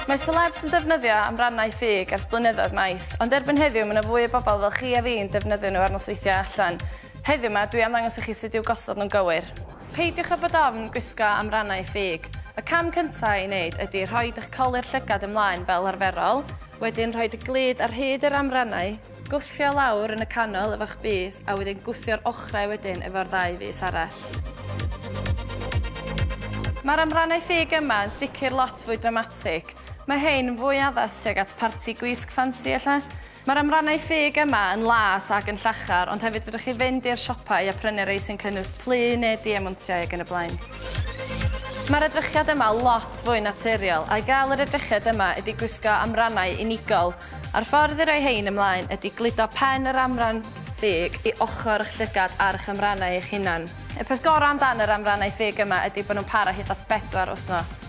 Mae selebs yn defnyddio amrannau ffug ers blynyddoedd maith, ond erbyn heddiw mae 'na fwy o bobl fel chi a fi'n defnyddio nhw ar nosweithiau allan. Heddiw 'ma, dwi am ddangos i chi sut i'w gosod nhw'n gywir. Peidiwch â bod ofn gwisgo amrannau ffug. Y cam cyntaf i wneud ydy rhoid eich colur llygad ymlaen fel arferol, wedyn rhoid y glud ar hyd yr amrannau, Gwthio lawr yn y canol efo'ch bys a wedyn gwthio'r ochrau wedyn efo'r ddau fys arall. Mae'r amrannau ffug yma yn sicr lot fwy dramatig. Mae hein yn fwy addas tuag at parti gwisg ffansi ella. Mae'r amrannau ffug yma yn las ac yn llachar ond hefyd fedrwch chi fynd i'r siopau a prynu rei sy'n cynnwys plu neu diamontiau ac yn y blaen. Mae'r edrychiad yma lot fwy naturiol a i gael yr edrychiad yma ydi gwisgo amrannau unigol. A'r ffordd i roi hein ymlaen ydi gludo pen yr amran ffug i ochr ych llygad ar ych amrannau eich hunan. Y peth gorau amdan yr amrannau ffug yma ydi bod nhw'n para hyd at bedwar wythnos.